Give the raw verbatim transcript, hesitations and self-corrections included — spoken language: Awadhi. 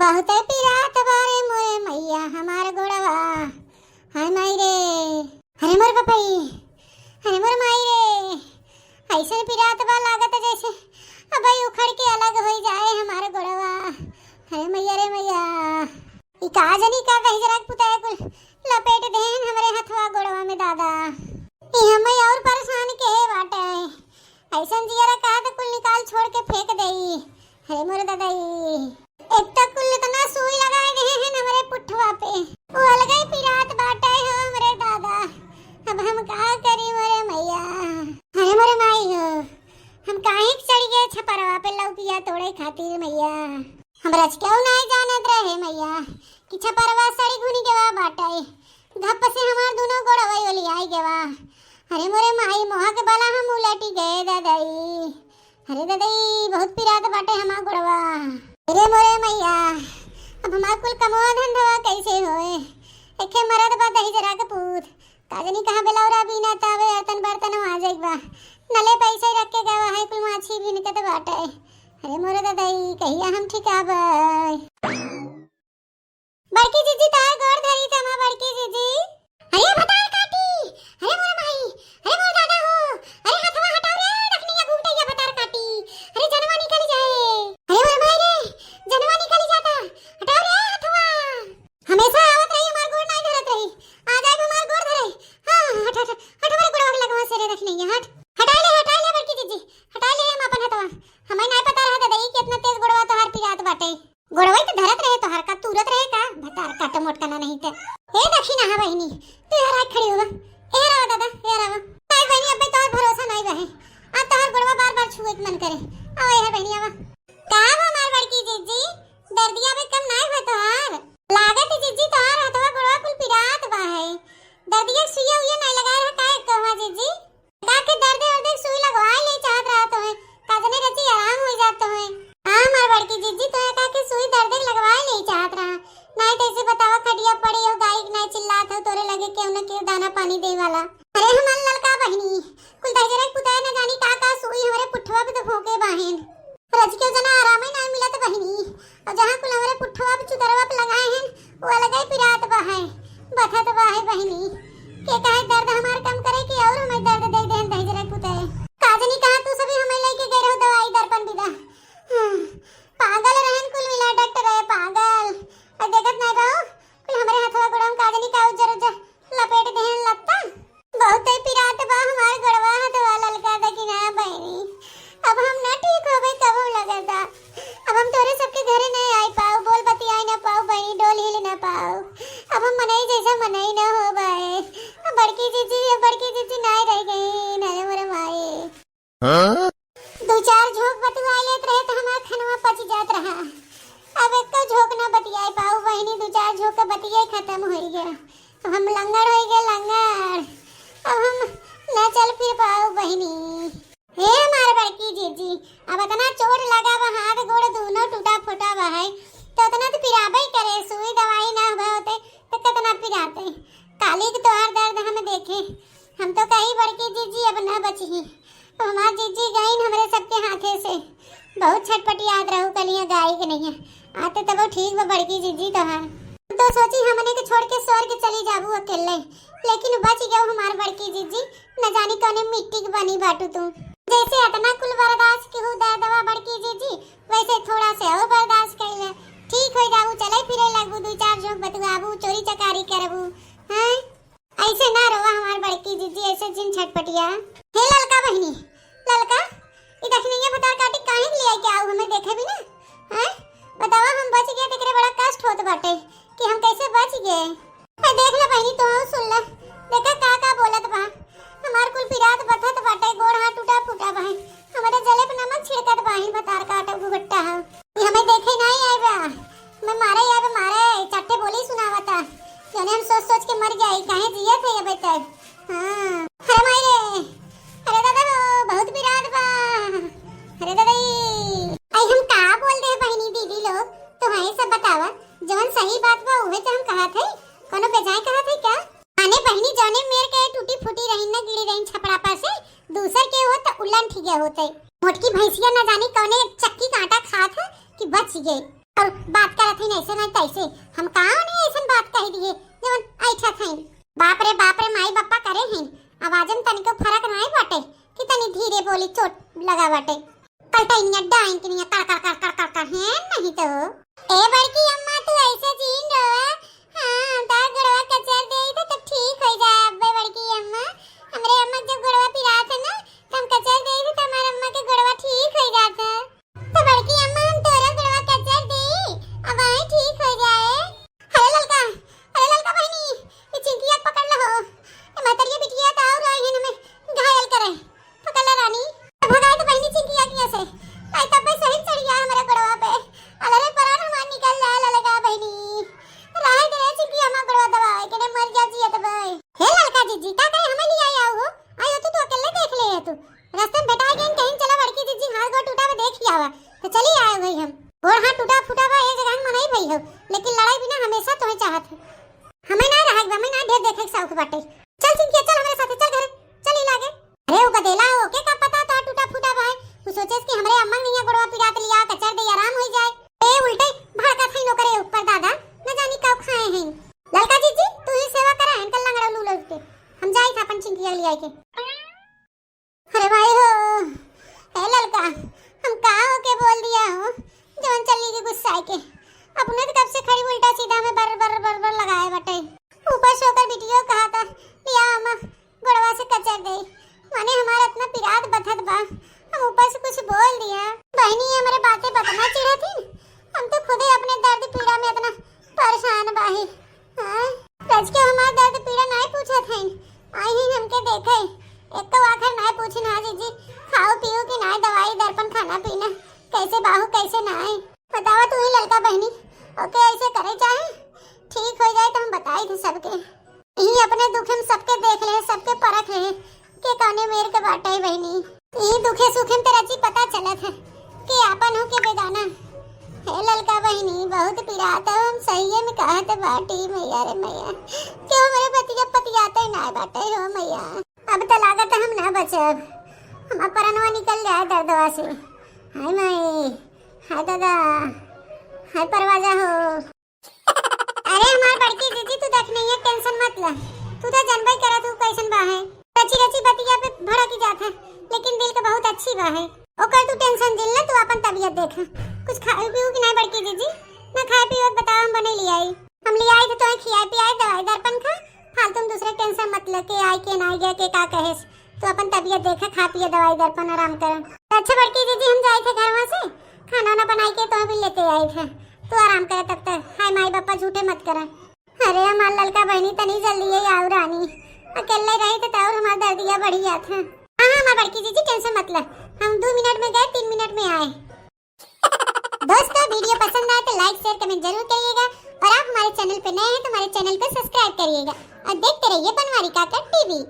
बहुते पिरात बा रे मोरे मइया हमार गोड़वा। हाय माई रे, अरे मोर पपई, अरे मोर माई रे, अइसन पिरात बा लागत जइसे अबइ उखड़ के अलग होइ जाए हमार गोड़वा। अरे मइया रे मइया, ई का जनी का दहिजरा के पुताए कुल लपेट देहेन हमरे हथवा गोड़वा में दादा। ई हमइ अउर परेसान के बाटे। अइसन जियरा कहा त कुल निकाल छोड़ के फेंक देई। अरे मोर ददई, एक त कुल इतना सुई लगाए देहे हैं हमरे पुठवा पे, उ अलगइ पिरात बाटे हो हमरे दादा। अब हम का करी मोरे मइया। अरे मोरे माई हो, हम काहे के चढ़ गए छपरवा पे लौकिया तोड़े खातिर मइया। हमरा केहू नाहीं जानत रहे मइया कि छपरवा सड़ी घुनी गवा बाटे। घप से हमार दुनो गोड़वा ओलियाई गवा। अरे मोरे माई, मोहा के बला हम उलटी गए ददई। अरे ददई, बहुत पिरात बाटे हमार गोड़वा। अरे मोरे मइया, अब हमार कुल कमवा धंधवा कइसे होए? एके मरद बा दहिजरा के पूत, का जनी कहाँ बेलौरा बीना तावे अतन बर्तन आ जाइक बा। नले पैसे रख के गवा है कुल माछी बिनकत बाटे। अरे मोरे ददई, कहिया हम ठिकाबे? बड़की जिज्जी, तार गोड़ धरी त हमार बड़की जिज्जी। अरे भतार काटी, अरे मोर माई, अरे मोर दादा हो, अरे हथवा हटाओ रे, रखनी है घूमटैया भतार काटी, अरे जनवा निकल जाए, अरे मोर माई रे, जनवा निकल जाता, हटाओ रे हथवा। हमेशा आवत रही, हमार गोड़ नाहीं धरत रही, आ जाए हमार गोड़ धरे। हाँ, हट, हट, हट, हमारे गोड़वा के लगवा से रे रखनी है, हट, हटाई ले, हटाई ले बड़की जिज्जी, हटाई ले हम अपन हथवा, हमें नाहीं पता रहा ददई कि इतना तेज गोड़वा तोहार पिरात बाटे। गोड़वई त धरत रहे तोहर का, तूरत रहे का? भतार काट मोटकना नहीं ते। ए दखिनहा बहिनी, तू यहाँ आके खड़ी होबा। ए रवा दादा, ए रवा। नाहीं बहिनी, अबे तोहर भरोसा नाहीं बहे। आ तोहर गोड़वा बार-बार छुए के मन करे। आवा यहाँ बहिनी, आवा। का हो हमार बड़की जिज्जी, दर्दिया में कम नाहीं हुआ तोहार? लागत है जिज्जी तोहार हथवा गोड़वा कुल पिरात बा है। दर्दिया के सुइया उइया नाहीं लगाए रहा काहे कहवा जिज्जी? का के दर्दे उर्दे के सुई लगवाए ले चाहत रहा तोहे, का जने रची आराम होइ जात तोहे। हाँ, हमार बड़की जिज्जी, तोहे का के सुई दर्दे के लगवाए ले चाहत रहा। नाहीं त ऐसे बतावा, खटिया पड़े हो, गाई के नाहीं चिल्लात हो, तोरे लगे केहू न केहू दाना पानी दे वाला। अरे हमार ललका बहिनी, कुल दहिजरा के पुताए न जानी का का सुई हमरे पुठवा पे तो भोंके बाहेन। रज के जना आरामे नाहीं मिलत बहिनी। और जहाँ कुल हमरे पुठवा पे चुतरवा पे लगाए हैं, वो अलगे पिरात बा है, बथत बा है बहिनी। के काहे दर्द हमार कम करे कि और हमें दर्द दे देहन दहिजरा पुते। का जनी कहाँ तू सभी हमें लेके गए रहो दवाई दर्पण बिदा। हाँ, पागल रहन कुल मिला डॉक्टर है पागल। और देखत नाहीं बा, कुल हमरे हथवा गोड़वा में का जनी का उज्जर उज्जर लपेट देहन लत्ता। बहुते पिरात बा हमार गोड़वा हथवा ललका दखिनहा बहिनी। अब हम ना ठीक होबे तबो लगता। अब हम तोरे सबके घरे नहीं आई पाऊ, बोल बतियाई ना पाऊ बहिनी, डोल हिल ना पाऊ। अब हम मनई जैसा मनई ना हो बाए। अब बड़की जिज्जी, अब बड़की जिज्जी नाहीं रह गई, ना रे मोरे माई। हाँ? दू चार झोंक बतुआई लेत रहे त हमार खनवा पच जात रहा। अब एको झोंक ना बतियाई पाऊ बहिनी, दू चार झोंक के बतिये खतम होइ गया। अब हम लंगड़ होइ गए लंगड़, अब हम ना चल फिर पाऊ बहिनी। हे हमार बड़की जिज्जी, अब इतना चोट लगा बा, हाथ गोड़ दूनो टूटा फूटा बा है, तो इतना तो पिराबे करे, सुई दवाई ना हुआ होते तो कितना पिराते। काली के तोहार दर्द हम देखे, हम तो कही बड़की जिज्जी अब ना बची। अब हमार जिज्जी गईन हमरे सबके हाथे से। बहुत छटपटियात रहू कलिया गाई के नैया। आते तबो ठीक बा बड़की जिज्जी तोहार। हम तो सोची हमने के छोड़ के स्वर्ग चली जाबू अकेले, लेकिन बच गयो हमार बड़की जिज्जी। न जानी कौने मिट्टी के बनी बाटू तू। जैसे इतना कुल बर्दाश्त के हूँ दर्दवा बड़की जिज्जी, वैसे थोड़ा से और बर्दाश्त कर ले। ठीक हो जाबू, चले फिरे लगबू, दू चार झोंक बतुआबू, चोरी चकारी करबू। हैं? ऐसे ना रोवा हमार बड़की जिज्जी, ऐसे जिन छटपटिया। हे ललका बहिनी, ललका, ई दखिनैया भतार काटी काहे के लिए के आऊ हमें देखे भी ना? हैं? बतावा हम बच गए, तेकरे बड़ा कष्ट होत बाटे कि हम कैसे बच गए। ए, देख ले बहिनी, तू सुन ले, देखा का का बोलत बा। हमार कुल पिरात बथत बाटे, गोड़ हाथ टूटा फूटा बा। हमरे जले पे नमक छिड़कत बा, ही भतार काटा घुघट्टा है। ये हमें देखे नहीं आए बा। मैं मारे आए बा, मारे, चट्टे बोली सुनावता। जने हम सोच सोच के मर जाई, काहे जियत है अबे तक। हाँ। अरे माई रे, अरे दादा हो, बहुत पिरात बा। अरे दादा ई। आई हम का बोल दे बहिनी दीदी लोग, तो हाँ ये सब बतावा, जवन सही बात बा उहे तो हम कहत है, कोनो बेजाय कहत है क्या? माने बहिनी जौने मेर के टूटी फूटी रही न गिरी रही छपड़ा पर से, दूसर के हो तो उलन ठीक होते। मोटकी भैंसिया न जानी कौने चक्की कांटा खात है कि बच गए। और बात करत हईन ऐसे नाहीं तैसे। हम का उन्हें ऐसन बात कह दिए जवन ऐठत हईन? बाप रे बाप रे, माई बप्पा करे हईन। आवाजन तनिको फरक नाहीं बाटे कि तनी धीरे बोली, चोट लगा बाटे। कल टैनिया डाइन के निया कड़ कड़ कड़ कड़ कड़ कड़ है नहीं तो। ए बड़की अम्मा, तू ऐसे जिन रोवा। हाँ, हम तोहार गोड़वा कचर देई तो, तो ठीक हो जाए अब्बे बड़की अम्मा। हमरे अम्मा के जब गोड़वा पिरात है ना, तो हम कचर देई तो हमार अम्मा के गोड़वा ठीक हो जात है। तो बड़की अम्मा, हम तोरा गोड़वा कचर देई, अब आए ठीक हो जाए। अरे ललका, अरे ललका बहिनी, ये चिंकिया के पकड़ लो हो। ये महतरिया बिटिया तो और आई है हमें घायल करे। पकड़ लो रानी। भगाई तो बहिनी चिंकिया किया से। आई तब से सही चढ़िया हमारे गोड़वा पे। अरे रे परान हमार निकल जाए ललका बहिनी। राह दे रे चिंकिया हमार गोड़वा दबाए के ने मर जा जिया दबाए। हे ललका जीजी, का कहे हमें लिया आओ हो? आयो तू तो अकेले देख ले है तू। रास्ते में भेटा गए कहीं, चला बड़की जीजी हाथ गोड़ टूटा हुआ देख ही आवा। तो चली आए भाई हम। गोड़ हाथ टूटा फूटा बा, ये जगह हम मनाई भाई हो, लेकिन लड़ाई बिना हमेशा तुम्हें चाहत है। हमें ना रहे, हमें ना ढेर देखे के शौक बाटे। चल चिंकिया, चल हमारे साथे, चल घरे, चल ही लागे। अरे वो गदेला हो, ओके का पता तो टूटा फूटा बा है। वो सोचे कि हमरे अम्मा के यहाँ गोड़वा पिरात लिया, कचर दे आराम हो जाए। ए उल्टे भड़का थे नौकरे ऊपर दादा, न जानी कब खाए हैं। ललका जीजी, तू ही सेवा करा, इनका लंगड़ा लूलो के। हम जाई था अपन चिंकिया लिया के। अरे भाई हो, ए ललका, हम का हो के बोल दिया हो, जवन चली के गुस्सा के। अपने तो कब से खड़ी उल्टा सीधा में बर बर बर बर लगाए बटे। ऊपर से ओकर बिटियो कहा था, लिया अम्मा, गोड़वा से कचर दे। माने हमारा इतना पिरात बथत बा, हम ऊपर से कुछ बोल दिया। बहिनी, ये हमारे बातें बतना चिढ़ा थी, हम तो खुदे अपने दर्द पीड़ा में इतना परेशान बाही। हाँ, रज के हमार दर्द पीड़ा नाय पूछत हईन, आई ही हमके देखे। एक तो आखिर नाय पूछिन, हाँ जीजी, खाओ पियो कि नाय, दवाई दर्पण खाना पीना कैसे बाहू कैसे नाय। बतावा तू ही ललका बहिनी, ओके ऐसे करे चाहे, ठीक हो जाए तो हम बताई थे सबके। यही अपने दुख में सबके देख ले, सबके परख ले, के कौने मेर के बाटे बहिनी। ई दुखे सुखे में तेरा जी पता चलत है कि आपन हो के बेगाना। हे ललका बहिनी, बहुत पिरात है, हम सही में कहत बाटी, मैया रे मैया, क्यों हमरे बतिया पतियाते ना बाटे हो मैया। अब तो लागत है हम ना बचब, हमार परनवा निकल जाए दर्दवा से। हाय माई, हाय दादा, हाय परवाजा हो। अरे हमार बड़की जीजी, तू देख नहीं है, टेंशन मत ले। तू तो जानबे करत हूँ कैसन बा है। रची रची बतिया पे भड़क जात है, लेकिन दिल के बहुत अच्छी बा है। ओकर तू टेंशन जिन ले, तू अपन तबीयत देख। कुछ खाए पीऊ कि नहीं बड़की जीजी? ना खाए पीए के बताओ, हम बने ले आई। हम ले आई थे तोहे खियाए पियाए, दवाई दर्पण खा, फालतू में दूसरे टेंशन मत ले, के आई के ना गया, के का कहे। तू अपन तबीयत देख, खा पिए दवाई दर्पण, आराम कर। अच्छा बड़की जीजी, हम जाए थे घरवा से, खाना वाना बनाई के तोहे भी लेते आई थे। तू आराम करे तब तक। हाय माई बापा झूठे मत करे। अरे हमार ललका बहिनी, तनी जल्दी ही आओ रानी, अकेले रही तो और हमार दर्दिया बढ़ी जात है। हाँ हाँ हमार बड़की जीजी, टेंशन मत ले, हम दो मिनट में गए, तीन मिनट में आए। दोस्तों, वीडियो पसंद आए तो लाइक शेयर कमेंट जरूर करिएगा, और आप हमारे चैनल पे नए हैं तो हमारे चैनल को सब्सक्राइब करिएगा, और देखते रहिए बनवारी काका टीवी।